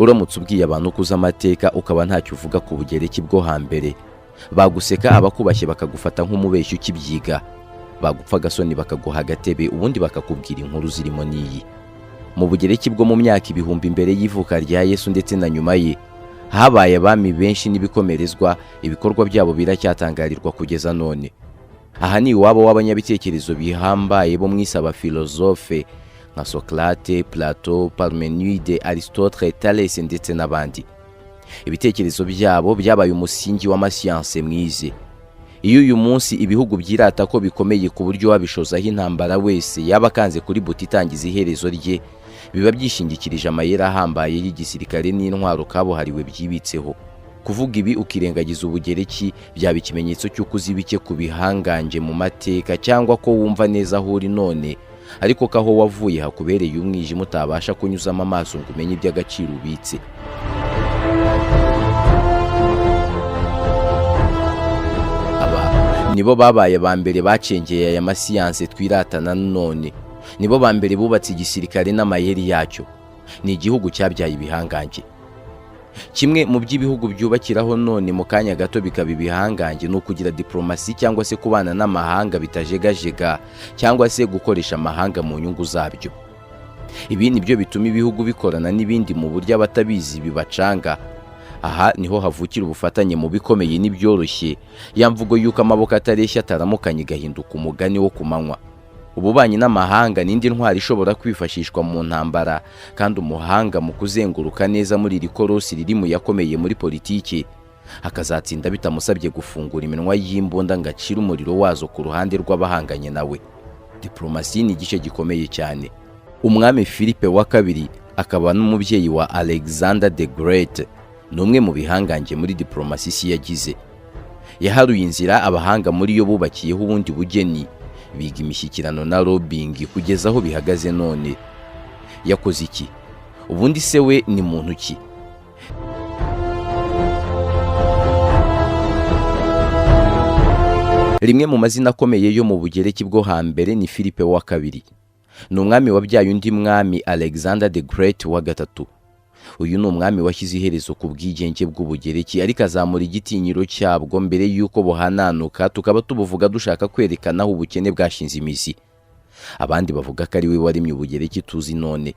Uramutse ubwiye abantu ko uzi amateka ukaba ntacyo uvuga ku Bugereki bwo hambere, baguseka, abakubashye bakagufata nk'umubeshyi ukibyiga, bagupfa agasoni bakaguha agatebe, ubundi bakakubwira inkuru zirimo n'iyi. Mu Bugereki bwo mu myaka 1000 mbere y'ivuka rya Yesu ndetse na nyuma ye, habaye abami benshi n'ibikomerezwa, ibikorwa byabo biracyatangarirwa kugeza none. Aha ni iwabo w'abanyabitekerezo bihambaye bo mwise abafilozofe nka Socrate, Plato, Parmenide, Aristotle, Thales ndetse n'abandi. Ibitekerezo byabo byabaye umusingi w'amasiyanse mwize. Iyo uyu munsi ibihugu byirata ko bikomeye ku buryo wabishozaho intambara wese yaba akanze kuri buto itangiza iherezo rye, biba byishingikirije amayeri ahambaye y'igisirikare n'intwaro kabuhariwe byibitseho. Kuvuga ibi ukirengagiza Ubugereki byaba ikimenyetso cy'uko uzi bike ku bihangange mu mateka, cyangwa ko wumva neza aho uri none ariko ko aho wavuye hakubereye umwijima utabasha kunyuzamo amaso ngo umenye iby'agaciro ubitse. Aba nibo babaye ba mbere bacengeye aya masiyanse twiratana none, nibo ba mbere bubatse igisirikare n'amayeri yacyo. Ni igihugu cyabyaye ibihangange. Kimwe mu by'ibihugu byubakiraho none mu kanya gato bikaba ibihangange ni ukugira diplomasi, cyangwa se kubana n'amahanga bitajegajega, cyangwa se gukoresha amahanga mu nyungu zabyo. Ibi nibyo bituma ibihugu bikorana n'ibindi mu buryo abatabizi bibacanga. Aha niho havukira ubufatanye mu bikomeye n'ibyoroshye, ya mvugo y'uko amaboko atareshya ataramukanye igahinduka umugani wo ku manywa. Ububanyi n'amahanga n'indi ntwari ishobora kwifashishwa mu ntambara, kandi umuhanga mu kuzenguruka neza muri iri korosi riri mu yakomeye muri politiki akazatsinda bitamusabye gufungura iminwa y'imbunda ngo acire umuriro wazo ku ruhande rw'abahanganye nawe. Diplomasi ni igice gikomeye cyane. Umwami Philippe wa kabiri akaba n'umubyeyi wa Alexander the Great ni umwe mu bihangange muri diplomasi isi yagize. Yaharuye inzira abahanga muri yo bubakiyeho ubundi bugeni, biga imishyikirano na lobbying kugeza aho bihagaze none. Yakoze iki? Ubundi se we ni muntu ki? Rimwe mu mazina akomeye yo mu Bugereki bwo hambere ni Philippe wa kabiri. Ni umwami wabyaye undi mwami Alexander the Great wa gatatu. Uyu ni umwami washyize iherezo ku bwigenge bw'Ubugereki, ariko azamura igitinyiro cyabwo mbere y'uko buhananuka, tukaba tubuvuga dushaka kwerekana aho ubukene bwashinze imizi. Abandi bavuga ko ari we waremye Ubugereki tuzi none.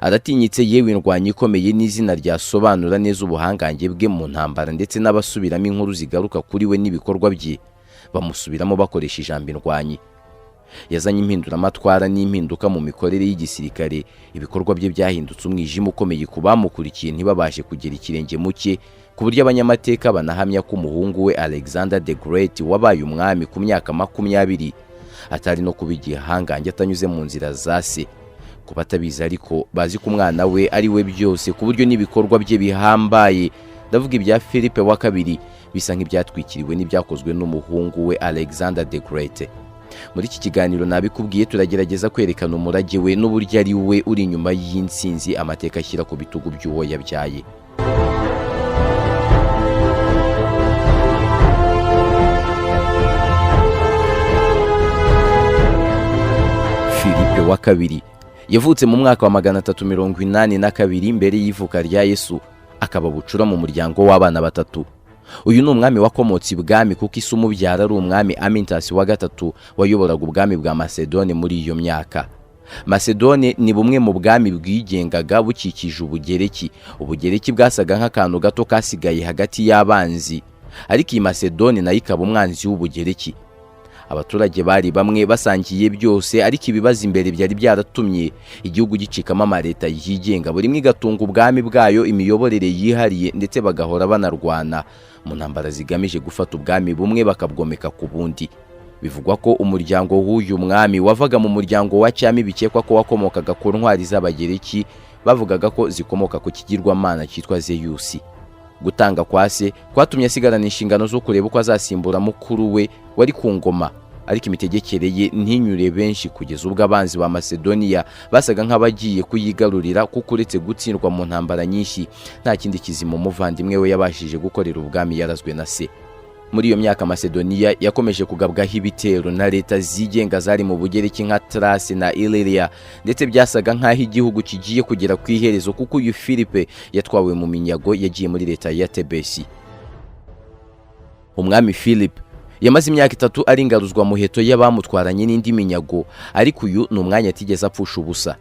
Aratinyitse, yewe indwanyi ikomeye n'izina ryasobanura neza ubuhangange bwe mu ntambara, ndetse n'abasubiramo inkuru zigaruka kuri we n'ibikorwa bye bamusubiramo bakoresha ijambo indwanyi. Yazanye impinduramatwara n'impinduka mu mikorere y'igisirikare. Ibikorwa bye byahindutse umwijima ukomeye ku bamukurikiye, ntibabashe kugera ikirenge mu cye, ku buryo abanyamateka banahamya ko umuhungu we Alexander the Great wabaye umwami ku myaka 20 atari no kuba igihangange atanyuze mu nzira za se. Ku batabizi ariko bazi ko umwana we ari we byose, ku buryo n'ibikorwa bye bihambaye, ndavuga ibya Philippe wa kabiri, bisa nk'ibyatwikiriwe n'ibyakozwe n'umuhungu we Alexander the Great. Muri iki kiganiro nabikubwiye, turagerageza kwerekana umurage we n'uburyo ari we uri inyuma y'intsinzi amateka ashyira ku bitugu by'uwo yabyaye. Philippe wa kabiri yavutse mu mwaka wa 382 mbere y'ivuka rya Yesu, akaba bucura mu muryango w'abana batatu. Uyu ni umwami wakomotse ibwami kuko ise umubyara ari umwami Amyntas wa gatatu wayoboraga ubwami bwa Macedone muri iyo myaka. Macedone ni bumwe mu bwami bwigengaga bukikije Ubugereki. Ubugereki bwasaga nk'akantu gato kasigaye hagati y'abanzi, ariko iyi Macedone nayo ikaba umwanzi w'Ubugereki. Abaturage bari bamwe basangiye byose, ariko ibibazo imbere byari byaratumye igihugu gicikamo amaleta yigenga, buri imwe igatunga ubwami bwayo, imiyoborere yihariye, ndetse bagahora banarwana mu ntambara zigamije gufata ubwami bumwe bakabwomeka ku bundi. Bivugwa ko umuryango w'uyu mwami wavaga mu muryango wa cyami, bikekwa ko wakomokaga ku ntwari z'Abagereki bavugaga ko zikomoka ku kigirwamana cyitwa Zeyusi. Gutanga kwa se kwatumye asigarana inshingano zo kureba uko azasimbura mukuru we wari ku ngoma, ariko imitegekere ye ntinyure benshi, kugeza ubwo abanzi ba Macedonia basaga nk'abagiye kuyigarurira, kuko uretse gutsindwa mu ntambara nyinshi nta kindi kizima umuvandimwe we yabashije gukorera ubwami yarazwe na se. Muri iyo myaka, Macedonia yakomeje kugabwaho ibitero na leta zigenga zari mu Bugereki nka Thrace na Illyria, ndetse byasaga nk'aho igihugu kigiye kugera ku iherezo, kuko uyu Philippe yatwawe mu minyago, yagiye muri leta ya Tebesi. Umwami Philip yamaze imyaka 3 ari ingaruzwa muheto y'abamutwaranye n'indi minyago, ariko uyu ni umwanya atigeze apfusha ubusa.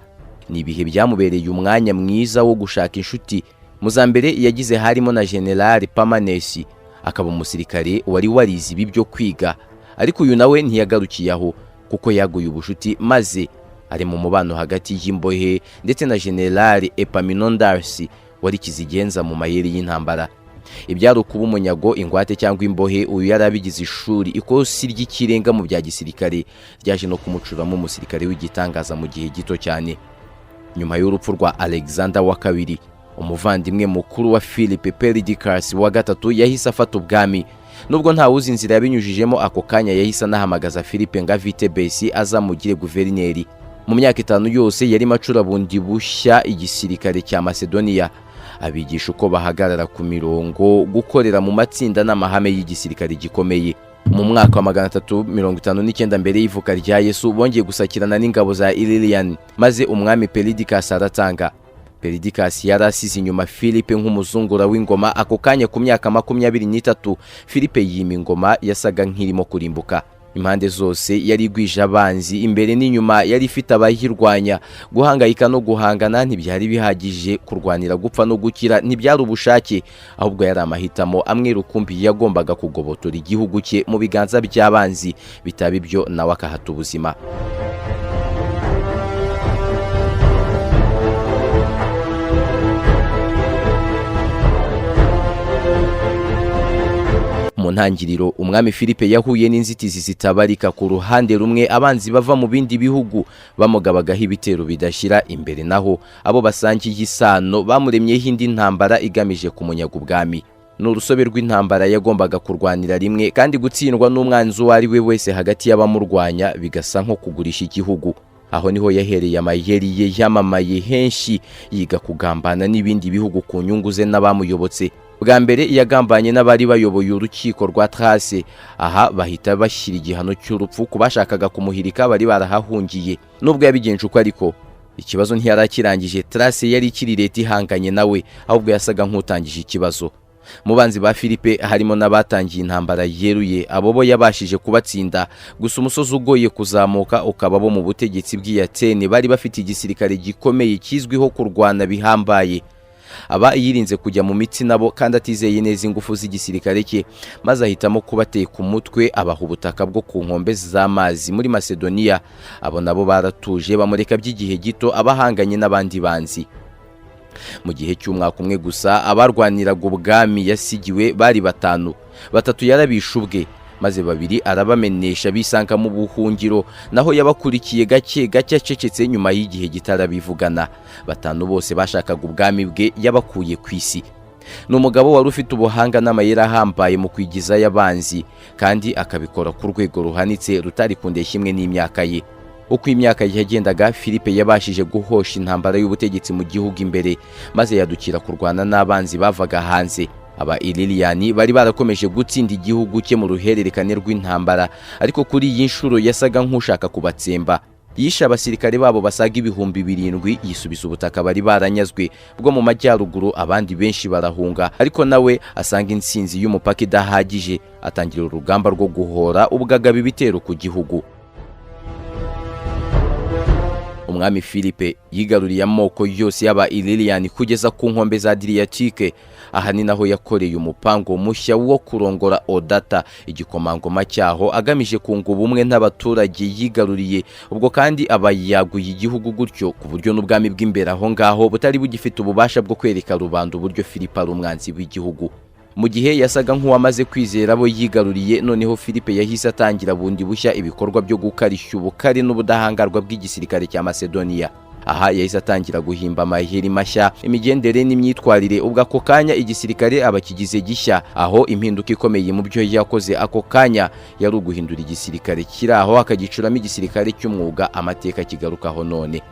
Ni ibihe byamubereye umwanya mwiza wo gushaka inshuti. Mu za mbere yagize harimo na General Pamanesi, akaba umusirikare wari warize ibi byo kwiga. Ariko uyu nawe ntiyagarukiye aho, kuko yaguye ubushuti maze ari mu mubano hagati y'imbohe ndetse na General Epaminondas wari kizigenza mu mayeri y'intambara. Ibyari ukuba umunyago, ingwate cyangwa imbohe, uyu yari abigize ishuri, ikosi ry'ikirenga mu bya gisirikare, ryaje no kumucuramo umusirikare w'igitangaza mu gihe gito cyane. Nyuma y'urupfu rwa Alexander wa kabiri, umuvandimwe mukuru wa Philip, Perdiccas wa gatatu, yahise afata ubwami. Nubwo ntawuzi inzira yabinyujijemo, ako kanya yahise anahamagaza Philippe ngo ave i Tebesi azamugire guverineri. Mu myaka 5 yose yarimo acura bundi bushya igisirikare cya Macedonia, abigisha uko bahagarara ku mirongo, gukorera mu matsinda n'amahame y'igisirikare gikomeye. Mu mwaka wa 359 mbere y'ivuka rya Yesu, bongeye gusakirana n'ingabo za Illyrian, maze umwami Perdiccas aratanga. Perdiccas yari asize inyuma Philippe nk'umuzungura w'ingoma. Ako kanya ku myaka 23, Philippe yima ingoma yasaga nk'irimo kurimbuka. Impande zose yari igwije abanzi, imbere n'inyuma yari ifite abayirwanya. Guhangayika no guhangana ntibyari bihagije, kurwanira gupfa no gukira ntibyari ubushake, ahubwo yari amahitamo amwe rukumbi: yagombaga kugobotora igihugu cye mu biganza by'abanzi, bitaba ibyo nawe akahata ubuzima. Mu ntangiriro, umwami Philippe yahuye n'inzitizi zitabarika. Ku ruhande rumwe, abanzi bava mu bindi bihugu bamugabagaho ibitero bidashyira imbere, naho abo basangiye isano bamuremyeho indi ntambara igamije kumunyaga ubwami. Ni urusobe rw'intambara yagombaga kurwanira rimwe, kandi gutsindwa n'umwanzi uwo ari we wese hagati y'abamurwanya bigasa nko kugurisha igihugu. Aho niho yahereye amayeri ye yamamaye henshi, yiga kugambana n'ibindi bihugu ku nyungu ze n'abamuyobotse. Bwa mbere yagambanye n'abari bayoboye urukiko rwa Thrace, aha bahita bashyira igihano cy'urupfu ku bashakaga kumuhirika bari barahahungiye. Nubwo yabigenje uko ariko, ikibazo ntiyarakirangije. Thrace yari ikiri leta ihanganye nawe, ahubwo yasaga nk'utangije ikibazo. Mu banzi ba Philippe harimo n'abatangiye intambara yeruye, abo bo yabashije kubatsinda. Gusa umusozi ugoye kuzamuka ukaba bo mu butegetsi bw'i Atene, bari bafite igisirikare gikomeye kizwiho kurwana bihambaye. Aba yirinze kujya mu mitsi nabo kandi atizeye neza ingufu z'igisirikare cye, maze ahitamo kubateka umutwe, abaha ubutaka bwo ku nkombe z'amazi muri Macedonia. Abo nabo baratuje, bamureka by'igihe gito abahanganye n'abandi banzi. Mu gihe cy'umwaka umwe gusa, abarwaniraga ubwami yasigiwe bari batanu. Batatu yarabishe ubwe, maze babiri arabamenesha bisanga mu buhungiro, naho yabakurikiye gake gake acecetse. Nyuma y'igihe gitarabivugana, batanu bose bashakaga ubwami bwe yabakuye ku isi. Ni umugabo wari ufite ubuhanga n'amayeri ahambaye mu kwigizayo abanzi, kandi akabikora ku rwego ruhanitse rutari kundeshya imwe n'imyaka ye. Uko imyaka yagendaga, Philippe yabashije guhosha intambara y'ubutegetsi mu gihugu imbere, maze yadukira kurwana n'abanzi bavaga hanze. Aba Illyrian bari barakomeje gutsinda igihugu cye mu ruhererekane rw'intambara, ariko kuri iyi nshuro yasaga nk'ushaka kubatsemba. Yishe abasirikare babo basaga 7000, yisubiza ubutaka bari baranyazwe bwo mu majyaruguru, abandi benshi barahunga. Ariko nawe asanga intsinzi y'umupaka idahagije, atangira urugamba rwo guhora ubwagaba ibitero ku gihugu. Umwami Philippe yigaruriye amoko yose y'aba Illyrian kugeza ku nkombe za Adriatique. Aha ni naho yakoreye umupango mushya wo kurongora Odata, igikomangoma cyaho, agamije kunga ubumwe n'abaturage yigaruriye. Ubwo kandi aba yaguye igihugu gutyo, ku buryo n'ubwami bw'imbere aho ngaho butari bugifite ububasha bwo kwereka rubanda uburyo Philippe ari umwanzi w'igihugu. Mu gihe yasaga nk'uwamaze kwizera abo yigaruriye, noneho Philippe yahise atangira bundi bushya ibikorwa byo gukarishya ubukare n'ubudahangarwa bw'igisirikare cya Macedonia. Aha yahise atangira guhimba amayeri mashya, imigendere n'imyitwarire. Ubwo ako kanya igisirikare aba kigize gishya, aho impinduka ikomeye mu byo yakoze ako kanya yari uguhindura igisirikare kiri aho, akagicuramo igisirikare cy'umwuga amateka kigarukaho none.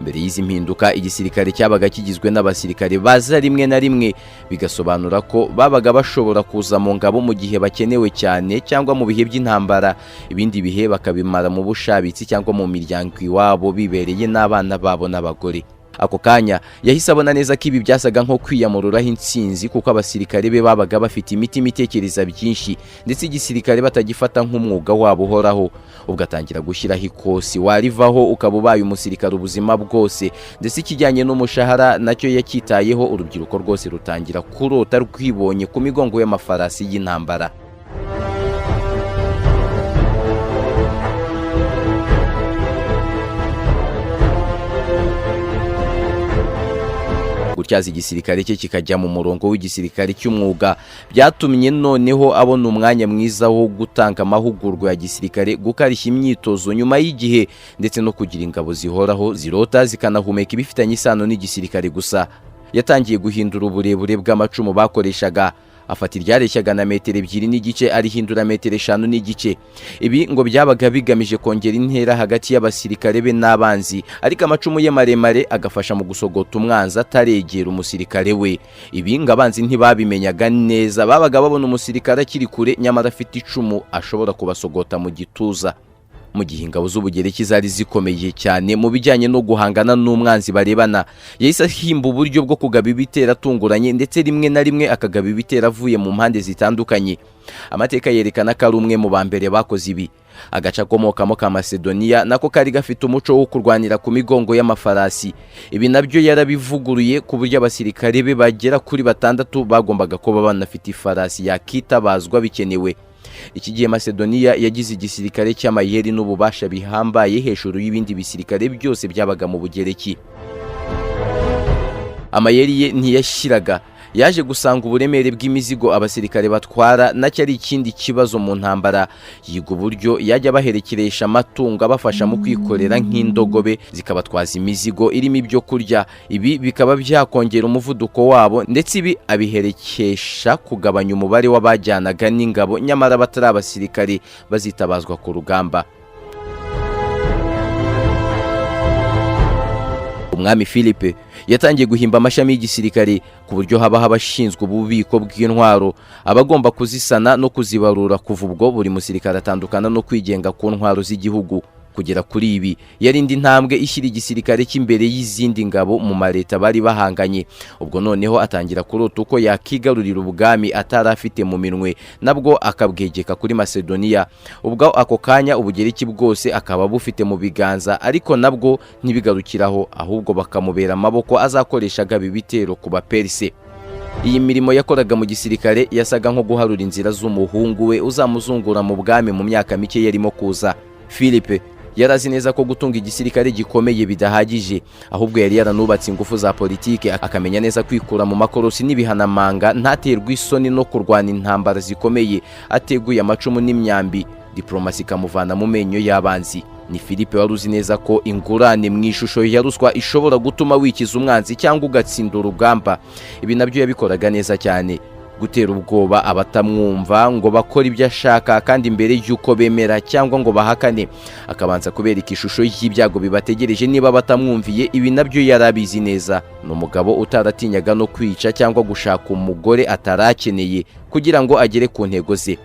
Mbere y'izi mpinduka, igisirikare cyabaga kigizwe n'abasirikare baza rimwe na rimwe, bigasobanura ko babaga bashobora kuza mu ngabo mu gihe bakenewe cyane cyangwa mu bihe by'intambara, ibindi bihe bakabimara mu bushabitsi cyangwa mu miryango iwabo bibereye n'abana babo n'abagore. Ako kanya yahise abona neza ko ibi byasaga nko kwiyamururaho intsinzi, kuko abasirikare be babaga bafite imitima itekereza byinshi, ndetse igisirikare batagifata nk'umwuga wabo uhoraho. Ubwo atangira gushyiraho ikosi warivaho ukaba ubaye umusirikare ubuzima bwose, ndetse ikijyanye n'umushahara nacyo yacyitayeho. Urubyiruko rwose rutangira kurota rwibonye ku migongo y'amafarasi y'intambara. Gutyaza igisirikare cye kikajya mu murongo w'igisirikare cy'umwuga byatumye noneho abona umwanya mwiza wo gutanga amahugurwa ya gisirikare, gukarishya imyitozo nyuma y'igihe, ndetse no kugira ingabo zihoraho zirota zikanahumeka ibifitanye isano n'igisirikare gusa. Yatangiye guhindura uburebure bw'amacumu bakoreshaga, afata iryareshyaga na metero 2.5 arihindura metero 5.5. Ibi ngo byabaga bigamije kongera intera hagati y'abasirikare be n'abanzi, ariko amacumu ye maremare agafasha mu gusogota umwanzi ataregera umusirikare we. Ibi ngo abanzi ntibabimenyaga neza, babaga babona umusirikare akiri kure nyamara afite icumu ashobora kubasogota mu gituza. Mu gihe ingabo z'Ubugereki zari zikomeye cyane mu bijyanye no guhangana n'umwanzi barebana, yahise ahimba uburyo bwo kugaba ibitero atunguranye, ndetse rimwe na rimwe akagaba ibitero avuye mu mpande zitandukanye. Amateka yerekana ko ari umwe mu ba mbere bakoze ibi. Agace akomokamo ka Macedonia nako kari gafite umuco wo kurwanira ku migongo y'amafarasi. Ibi nabyo yarabivuguruye ku buryo abasirikare be bagera kuri 6 bagombaga kuba banafite ifarasi yakitabazwa bikenewe. Iki gihe Macedonia yagize igisirikare cy'amayeri n'ububasha bihambaye hejuru y'ibindi bisirikare byose byabaga mu Bugereki. Amayeri ye ntiyashiraga. Yaje gusanga uburemere bw'imizigo abasirikare batwara nacyo ari ikindi kibazo mu ntambara. Yiga uburyo yajya baherekeresha amatungo abafasha mu kwikorera nk'indogobe zikabatwaza imizigo irimo ibyo kurya. Ibi bikaba byakongera umuvuduko wabo, ndetse ibi abiherekesha kugabanya umubare w'abajyanaga n'ingabo nyamara batari abasirikare bazitabazwa ku rugamba. Umwami Philippe yatangiye guhimba amashami y'igisirikare ku buryo habaho abashinzwe ububiko bw'intwaro, abagomba kuzisana no kuzibarura. Kuva ubwo buri musirikare atandukana no kwigenga ku ntwaro z'igihugu. Kugera kuri ibi yari indi ntambwe ishyira igisirikare cy'imbere y'izindi ngabo mu mareta bari bahanganye. Ubwo noneho atangira kurota uko yakigarurira ubwami atari afite mu minwe, nabwo akabwegeka kuri Macedonia. Ubwo ako kanya Ubugereki bwose akaba bufite mu biganza, ariko nabwo ntibigarukiraho, ahubwo bakamubera amaboko azakoresha agaba ibitero ku Baperise. Iyi mirimo yakoraga mu gisirikare yasaga nko guharura inzira z'umuhungu we uzamuzungura mu bwami mu myaka mike yarimo kuza. Philippe yari azi neza ko gutunga igisirikare gikomeye bidahagije, ahubwo yari yaranubatse ingufu za politike, akamenya neza kwikura mu makorosi n'ibihanamanga, ntaterwe isoni no kurwana intambara zikomeye ateguye amacumu n'imyambi, diplomasi ikamuvana mu menyo y'abanzi. Ni Philippe wari uzi neza ko ingurane mu ishusho ya ruswa ishobora gutuma wikiza umwanzi cyangwa ugatsinda urugamba. Ibi nabyo yabikoraga neza cyane, gutera ubwoba abatamwumva ngo bakore ibyo ashaka, kandi mbere y'uko bemera cyangwa ngo bahakane akabanza kubereka ishusho y'ibyago bibategereje niba batamwumviye. Ibi nabyo yari abizi neza. Ni umugabo utaratinyaga no kwica cyangwa gushaka umugore atarakeneye kugira ngo agere ku ntego ze.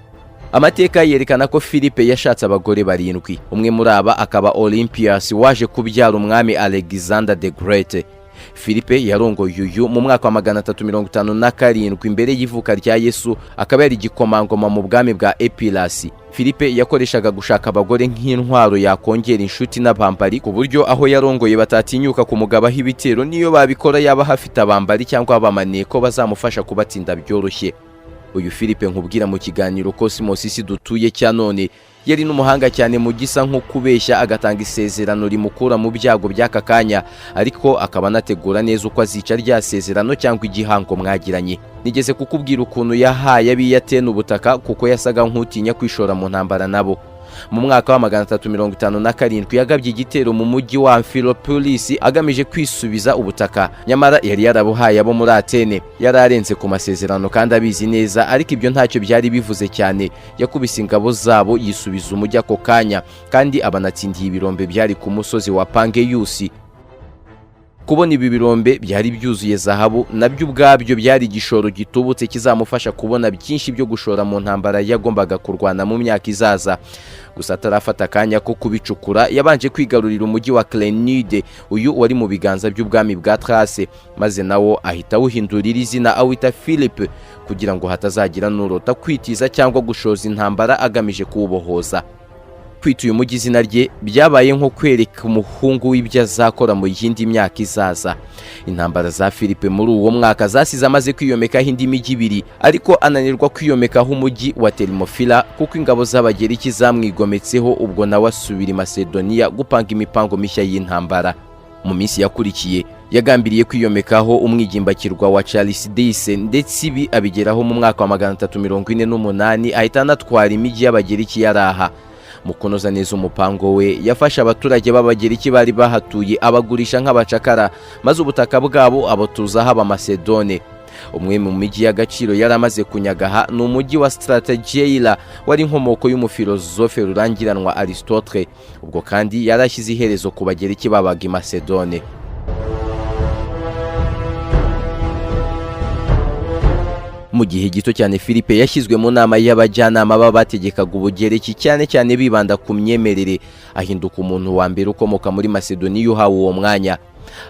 Amateka yerekana ko Philippe yashatse abagore 7, umwe muri aba akaba Olympias waje kubyara umwami Alexander the Great. Philippe yarongoye uyu mu mwaka wa 357 imbere y'ivuka rya Yesu, akaba yari igikomangoma mu bwami bwa Epirasi. Philippe yakoreshaga gushaka abagore nk'intwaro yakongera inshuti n'abambari, ku buryo aho yarongoye batatinyuka kumugabaho ibitero, niyo babikora yaba hafite abambari cyangwa abamaneko bazamufasha kubatsinda byoroshye. Uyu Philippe nkubwira mu kiganiro Cosmos isi dutuye cya none yari n'umuhanga cyane mu gisa nko kubeshya, agatanga isezerano rimukura mu byago by'aka kanya, ariko akaba anategura neza uko azica rya sezerano cyangwa igihango mwagiranye. Nigeze kukubwira ukuntu yahaye ab'Iyatene ubutaka kuko yasaga nk'utinya kwishora mu ntambara nabo. Mu mwaka wa 357 yagabye igitero mu mujyi wa Amphipolis agamije kwisubiza ubutaka, nyamara yari yarabuhaye abo muri Atene. Yari arenze ku masezerano kandi abizi neza, ariko ibyo ntacyo byari bivuze cyane. Yakubise ingabo zabo yisubiza umujyi ako kanya, kandi abanatsindiye ibirombe byari ku musozi wa Pangeyusi. Kubona ibi birombe byari byuzuye zahabu nabyo ubwabyo byari igishoro gitubutse kizamufasha kubona byinshi byo gushora mu ntambara yagombaga kurwana mu myaka izaza. Gusa atarafata akanya ko kubicukura, yabanje kwigarurira umujyi wa Crenide, uyu wari mu biganza by'ubwami bwa Thrace, maze nawo ahita awuhindurira izina awita Philippe, kugira ngo hatazagira n'urota kwitiza cyangwa gushoza intambara agamije kuwubohoza. Kwita uyu mujyi izina rye byabaye nko kwereka umuhungu w'ibyo azakora mu yindi myaka izaza. Intambara za Philippe muri uwo mwaka zasize amaze kwiyomekaho indi mijyi ibiri, ariko ananirwa kwiyomekaho umujyi wa Termofila kuko ingabo z'Abagereki zamwigometseho, ubwo nawe asubira i Macedonia gupanga imipango mishya y'intambara. Mu minsi yakurikiye yagambiriye kwiyomekaho umwigimbakirwa wa Chalcidice, ndetse ibi abigeraho mu mwaka wa 348, ahita anatwara imijyi y'Abagereki yari aha. Mu kunoza neza umupango we, yafashe abaturage b'Abagereki bari bahatuye abagurisha nk'abacakara, maze ubutaka bwabo abatuzaho Abamasedone. Umwe mu mijyi y'agaciro yari amaze kunyagaha ni umujyi wa Stratageira, wari inkomoko y'umufilozofe rurangiranwa Aristotle. Ubwo kandi yari ashyize iherezo ku Bagereki babaga i Macedone. Mu gihe gito cyane Philippe yashyizwe mu nama y'abajyanama b'abategekaga Ubugereki, cyane cyane bibanda ku myemerere, ahinduka umuntu wa mbere ukomoka muri Macedonia uhawe uwo mwanya.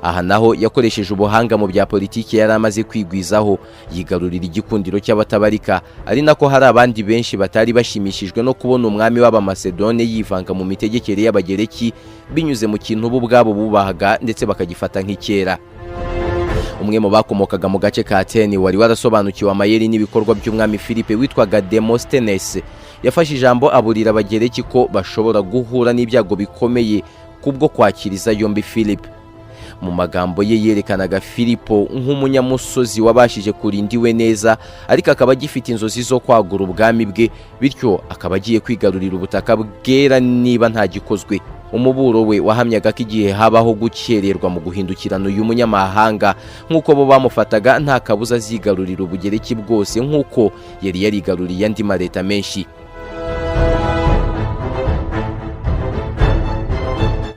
Aha naho yakoresheje ubuhanga mu bya politiki yari amaze kwigwizaho, yigarurira igikundiro cy'abatabarika, ari nako hari abandi benshi batari bashimishijwe no kubona umwami w'Abamasedone yivanga mu mitegekere y'Abagereki binyuze mu kintu bo ubwabo bubahaga ndetse bakagifata nk'icyera. Umwe mu bakomokaga mu gace ka Atene wari warasobanukiwe amayeri n'ibikorwa by'umwami Philippe witwaga Demosthenes yafashe ijambo aburira Abagereki ko bashobora guhura n'ibyago bikomeye kubwo kwakiriza yombi Philippe. Mu magambo ye yerekanaga Filipo nk'umunyamusozi wabashije kurinda iwe neza, ariko akaba agifite inzozi zo kwagura ubwami bwe, bityo akaba agiye kwigarurira ubutaka bwera niba nta gikozwe. Umuburo we wahamyaga ko igihe habaho gukererwa mu guhindukirana uyu munyamahanga nk'uko bo bamufataga, nta kabuza azigarurira Ubugereki bwose nk'uko yari yarigaruriye andi maleta menshi.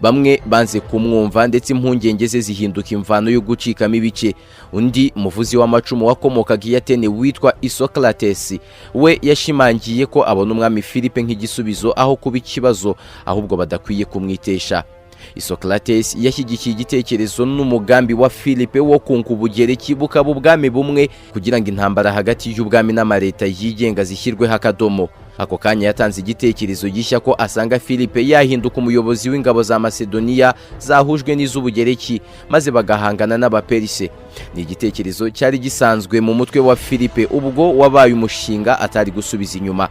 Bamwe banze kumwumva, ndetse impungenge ze zihinduka imvano yo gucikamo ibice. Undi muvuzi w'amacumu wakomokaga i Atene witwa Isocrates we yashimangiye ko abona umwami Philippe nk'igisubizo aho kuba ikibazo, ahubwo badakwiye kumwitesha. Isocrates yashyigikiye igitekerezo n'umugambi wa Philippe wo kunga Ubugereki bukaba ubwami bumwe, kugira ngo intambara hagati y'ubwami n'amaleta yigenga zishyirweho akadomo. Ako kanya yatanze igitekerezo gishya ko asanga Philippe yahinduka umuyobozi w'ingabo za Macedonia zahujwe n'iz'Ubugereki, maze bagahangana n'Abaperise. Ni igitekerezo cyari gisanzwe mu mutwe wa Philippe, ubwo wabaye umushinga atari gusubiza inyuma.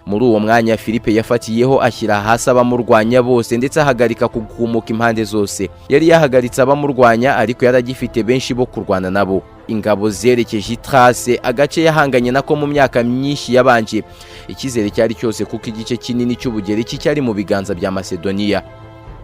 Muri uwo mwanya Philippe yafatiyeho ashyira hasi abamurwanya bose, ndetse ahagarika kugumuka impande zose. Yari yahagaritse abamurwanya, ariko yari agifite benshi bo kurwana nabo. Ingabo zerekeje Thrace, agace yahanganye nako mu myaka myinshi yabanje. Icyizere cyari cyose kuko igice kinini cy'Ubugereki cyari mu biganza bya Macedonia.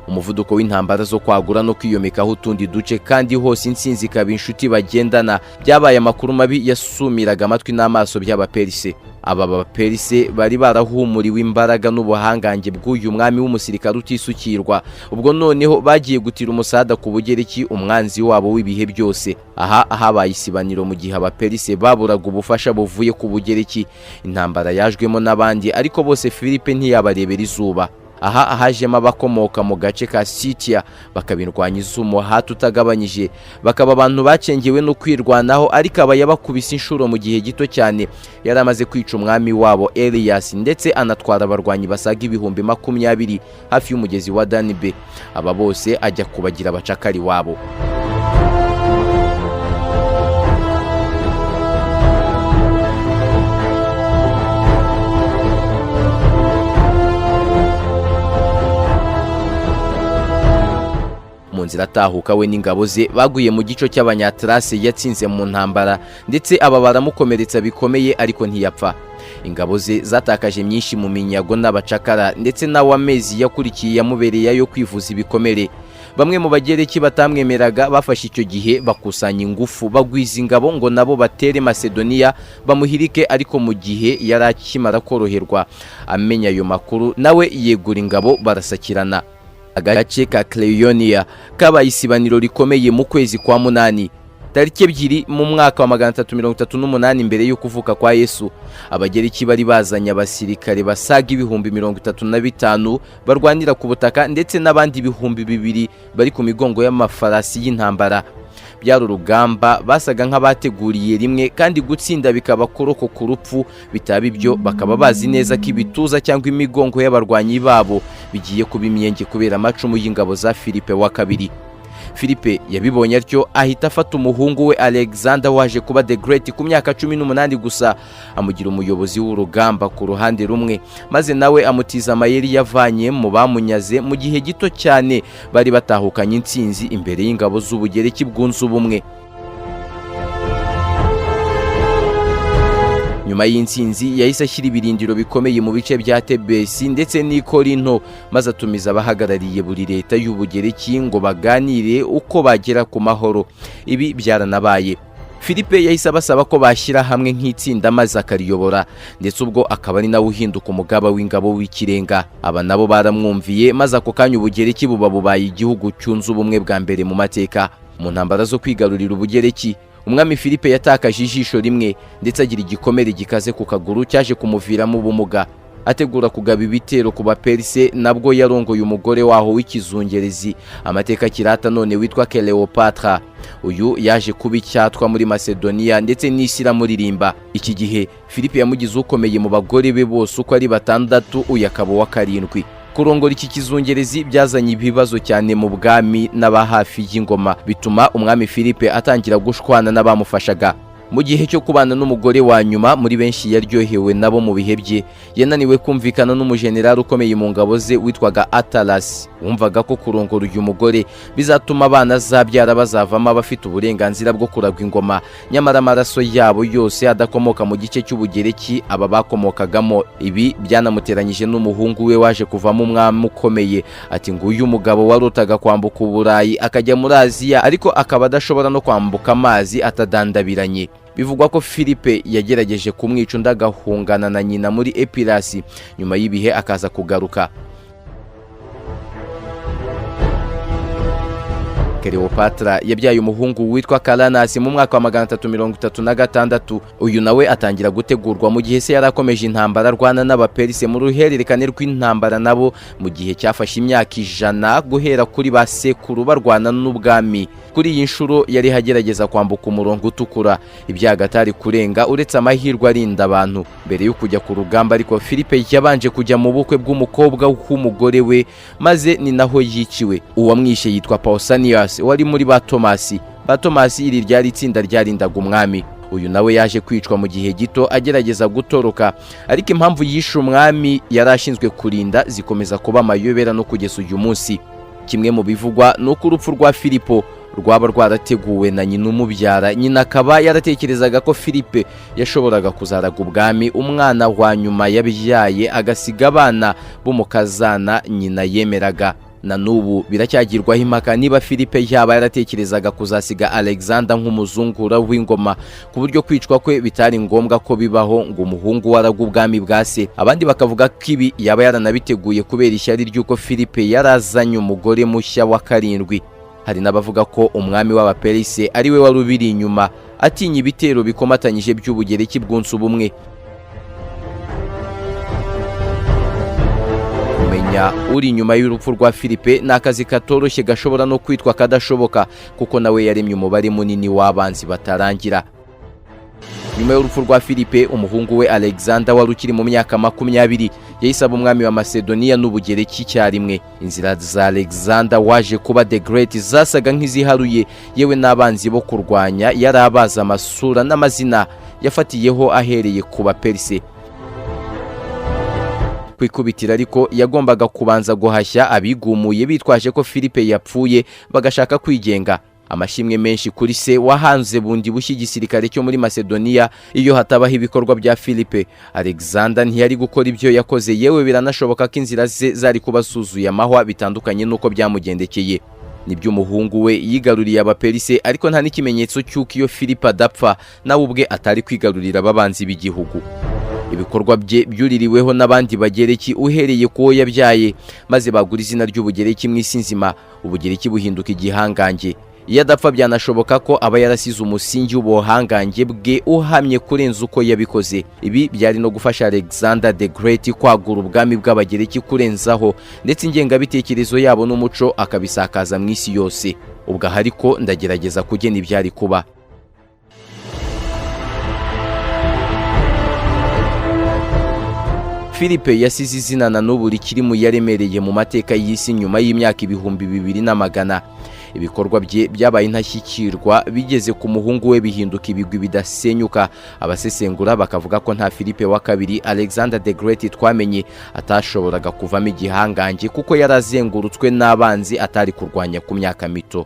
Umuvuduko w'intambara zo kwagura no kwiyomekaho utundi duce, kandi hose intsinzi ikaba inshuti bagendana, byabaye amakuru mabi yasumiraga amatwi n'amaso by'Abaperise. Aba Baperise bari barahumuriwe imbaraga n'ubuhangange bw'uyu mwami w'umusirikare utisukirwa, ubwo noneho bagiye gutira umusada ku Bugereki, umwanzi wabo w'ibihe byose. Aha habaye isibaniro mu gihe Abaperise baburaga ubufasha buvuye ku Bugereki. Intambara yajwemo n'abandi, ariko bose Philippe ntiyabarebera izuba. Aha hajemo abakomoka mu gace ka Sitia, bakabirwanya iz'umuhati utagabanyije, bakaba abantu bacengewe no kwirwanaho, ariko aba yabakubise inshuro mu gihe gito cyane. Yari amaze kwica umwami wabo Elias, ndetse anatwara abarwanyi basaga 20,000 hafi y'umugezi wa Danube. Aba bose ajya kubagira abacakari wabo. Mu nzira atahuka, we n'ingabo ze baguye mu gico cy'Abanyatrase yatsinze mu ntambara, ndetse aba baramukomeretsa bikomeye, ariko ntiyapfa. Ingabo ze zatakaje myinshi mu minyago n'abacakara, ndetse nawe amezi yakurikiye yamubereye ayo kwivuza ibikomere. Bamwe mu Bagereki batamwemeraga bafashe icyo gihe bakusanya ingufu, bagwiza ingabo ngo nabo batere Masedoniya bamuhirike. Ariko mu gihe yari akimara koroherwa amenya ayo makuru, nawe yegura ingabo barasakirana. Agace ka Cleonia kabaye isibaniro rikomeye mu kwezi kwa munani, tariki 2 mu mwaka wa 338 mbere yo kuvuka kwa Yesu. Abagereki bari bazanye abasirikare basaga 35,000 barwanira ku butaka, ndetse n'abandi 2000 bari ku migongo y'amafarasi y'intambara. Byari urugamba basaga nk'abateguriye rimwe, kandi gutsinda bikaba kurokoka urupfu, bitaba ibyo bakaba bazi neza ko ibituza cyangwa imigongo y'abarwanyi babo bigiye kuba imyenge kubera amacumu y'ingabo za Philippe wa kabiri. Philippe yabibonye atyo, ahita afata umuhungu we Alexander waje kuba the Great ku myaka 18 gusa, amugira umuyobozi w'urugamba ku ruhande rumwe, maze nawe amutiza amayeri yavanye mu bamunyaze. Mu gihe gito cyane bari batahukanye intsinzi imbere y'ingabo z'Ubugereki bwunze ubumwe. Nyuma y'intsinzi yahise ashyira ibirindiro bikomeye mu bice bya Tebesi ndetse n'i Korinto, maze atumiza abahagarariye buri leta y'Ubugereki ngo baganire uko bagera ku mahoro. Ibi byaranabaye. Philippe yahise abasaba ko bashyira hamwe nk'itsinda maze akariyobora, ndetse ubwo akaba ari nawe uhinduka umugaba w'ingabo w'ikirenga. Aba nabo baramwumviye, maze ako kanya Ubugereki buba bubaye igihugu cyunze ubumwe bwa mbere mu mateka. Mu ntambara zo kwigarurira Ubugereki, umwami Philippe yatakaje ijisho rimwe, ndetse agira igikomere gikaze ku kaguru cyaje kumuviramo ubumuga. Ategura kugaba ibitero ku Baperise, nabwo yarongoye umugore waho w'ikizungerezi amateka kirata none witwa Cleopatra. Uyu yaje kuba icyatwa muri Macedonia, ndetse n'isi iramuririmba. Iki gihe Philippe yamugize ukomeye mu bagore be bose uko ari batandatu, uyu akaba uwa karindwi. Kurongora iki kizungerezi byazanye ibibazo cyane mu bwami n'aba hafi y'ingoma, bituma umwami Philippe atangira gushwana n'abamufashaga. Mu gihe cyo kubana n'umugore wa nyuma muri benshi yaryohewe nabo mu bihe bye, yananiwe kumvikana n'umujenerali ukomeye mu ngabo ze witwaga Atalas, wumvaga ko kurongora uyu mugore bizatuma abana azabyara bazavamo abafite uburenganzira bwo kuragwa ingoma, nyamara amaraso yabo yose adakomoka mu gice cy'Ubugereki aba bakomokagamo. Ibi byanamuteranyije n'umuhungu we waje kuvamo umwami ukomeye. Ati: "Nguyu umugabo warotaga kwambuka Uburayi akajya muri Aziya, ariko akaba adashobora no kwambuka amazi atadandabiranye." Bivugwa ko Philippe yagerageje kumwica, undi agahungana na nyina muri Epirasi, nyuma y'ibihe akaza kugaruka. Cleopatra yabyaye umuhungu witwa Karanasi mu mwaka wa 336. Uyu nawe atangira gutegurwa mu gihe se yarakomeje intambara arwana n'Abaperise mu ruhererekane rw'intambara nabo mu gihe cyafashe imyaka 100 guhera kuri ba sekuru barwana n'ubwami. Kuri iyi nshuro yari agerageza kwambuka umurongo utukura, ibyago atari kurenga uretse amahirwe arinda abantu. Mbere yo kujya ku rugamba ariko, Philippe yabanje kujya mu bukwe bw'umukobwa w'umugore we, maze ni naho yiciwe. Uwamwishe yitwa Pausanias wari muri ba Tomasi. Ba Tomasi iri ryari itsinda ryarindaga umwami. Uyu nawe yaje kwicwa mu gihe gito agerageza gutoroka, ariko impamvu yishe umwami yari ashinzwe kurinda zikomeza kuba amayobera no kugeza uyu munsi. Kimwe mu bivugwa ni uko urupfu rwa Filipo rwaba rwarateguwe na nyina umubyara, nyina akaba yaratekerezaga ko Philippe yashoboraga kuzaraga ubwami umwana wa nyuma yabyaye, agasiga abana b'umukazana nyina yemeraga. Na n'ubu biracyagirwaho impaka niba Philippe yaba yaratekerezaga kuzasiga Alexander nk'umuzungura w'ingoma, ku buryo kwicwa kwe bitari ngombwa ko bibaho ngo umuhungu we aragwe ubwami bwa se. Abandi bakavuga ko ibi yaba yaranabiteguye kubera ishyari ry'uko Philippe yarazanye umugore mushya wa karindwi. Hari n'abavuga ko umwami w'Abaperise ari we wari ubiri inyuma, atinya ibitero bikomatanyije by'Ubugereki bwunze ubumwe. Kumenya uri inyuma y'urupfu rwa Philippe ni akazi katoroshye, gashobora no kwitwa kadashoboka, kuko nawe yaremye umubare munini w'abanzi batarangira. Nyuma y'urupfu rwa Philippe, umuhungu we Alexander wari ukiri mu myaka 20 yahise aba umwami wa Macedonia n'Ubugereki icyarimwe. Inzira za Alexander waje kuba the Great zasaga nk'iziharuye, yewe n'abanzi bo kurwanya yari abazi amasura n'amazina, yafatiyeho ahereye ku Baperise. Ku ikubitiro ariko yagombaga kubanza guhashya abigumuye bitwaje ko Philippe yapfuye bagashaka kwigenga. Amashimwe menshi kuri se wahanze bundi bushya igisirikare cyo muri Macedonia. Iyo hatabaho ibikorwa bya Philippe, Alexander ntiyari gukora ibyo yakoze, yewe biranashoboka ko inzira ze zari kuba zuzuye amahwa bitandukanye n'uko byamugendekeye. Nibyo, umuhungu we yigaruriye Abaperise, ariko nta n'ikimenyetso cy'uko iyo Philippe adapfa nawe ubwe atari kwigarurira ababanzi b'igihugu. Ibikorwa bye byuririweho n'abandi Bagereki, uhereye ku wo yabyaye, maze bagura izina ry'Ubugereki mu isi nzima, Ubugereki buhinduka igihangange. Iyo adapfa, byanashoboka ko aba yarasize umusingi w'ubuhangange bwe uhamye kurenza uko yabikoze. Ibi byari no gufasha Alexander the Great kwagura ubwami bw'Abagereki kurenzaho, ndetse ingengabitekerezo yabo n'umuco akabisakaza mu isi yose. Ubwo aha ariko ndagerageza kugena ibyari kuba. Philippe yasize izina na n'ubu rikiri mu yaremereye mu mateka y'isi nyuma y'imyaka 2100. Ibikorwa bye byabaye intashyikirwa, bigeze ku muhungu we bihinduka ibigwi bidasenyuka. Abasesengura bakavuga ko nta Philippe wa kabiri, Alexander the Great twamenye, atashoboraga kuvamo igihangange, kuko yari azengurutswe n'abanzi atari kurwanya ku myaka mito.